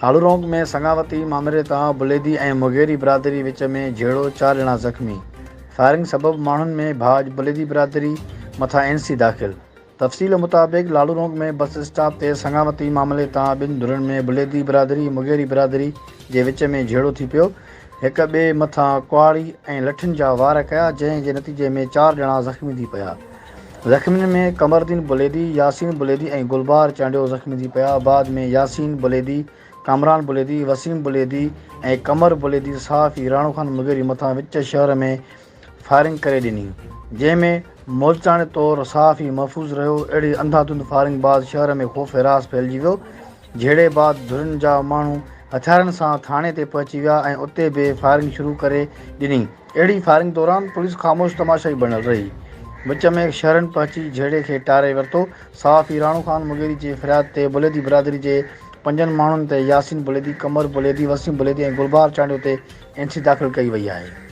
لاڙورونڪ ۾ سڱاوتي مامري تان بليدي ۽ مغيري برادري وچ ۾ جهيڙو، چار ڄڻا زخمي، فائرنگ سبب ماڻهن ۾ ڀاڄ، بليدي برادري مٿان اين سي داخل. تفصيل مطابق لاڙورونڪ ۾ بس اسٽاپ تي سڱاوتي معاملي تان ٻن ڌرين ۾ بليدي برادري مغيري برادري جي وچ ۾ جهيڙو ٿي پيو، هڪ ٻئي مٿان ڪهاڙي ۽ لٺين جا وار ڪيا جنهن جي نتيجي ۾ چار ڄڻا زخمي ٿي پيا. زخمين ۾ قمرالدين بليدي، ياسين بليدي ۽ گلبهار چانڊيو زخمي ٿي پيا، بعد ۾ ياسين بليدي، ڪامران بليدي، وسيم بليدي ۽ قمر بليدي صحافي راڻو خان مغيري مٿان وچ شهر ۾ فائرنگ ڪري ڏني، جنهن ۾ معجزاڻي طور صحافي محفوظ رهيو، اهڙي انڌاڌنڌ فائرنگ بعد شهر ۾ خوف هراس ڦهلجي ويو، جهيڙي بعد ڌرين جا ماڻهو هٿيارن سان ٿاڻي تي پهچي ويا ۽ اتي به فائرنگ شروع ڪري ڏني. اهڙي فائرنگ دوران پوليس خاموش تماشائي بڻيل رهي. وچ ۾ شهرين پهچي جهيڙي کي ٽاري ورتو. صحافي راڻو خان مغيري جي فرياد تي بليدي برادري جي پنجن ماڻهن تي ياسين بليدي، قمر بليدي، وسيم بليدي ۽ گلبهار چانڊيو تي اين سي داخل ڪئي وئي آهي.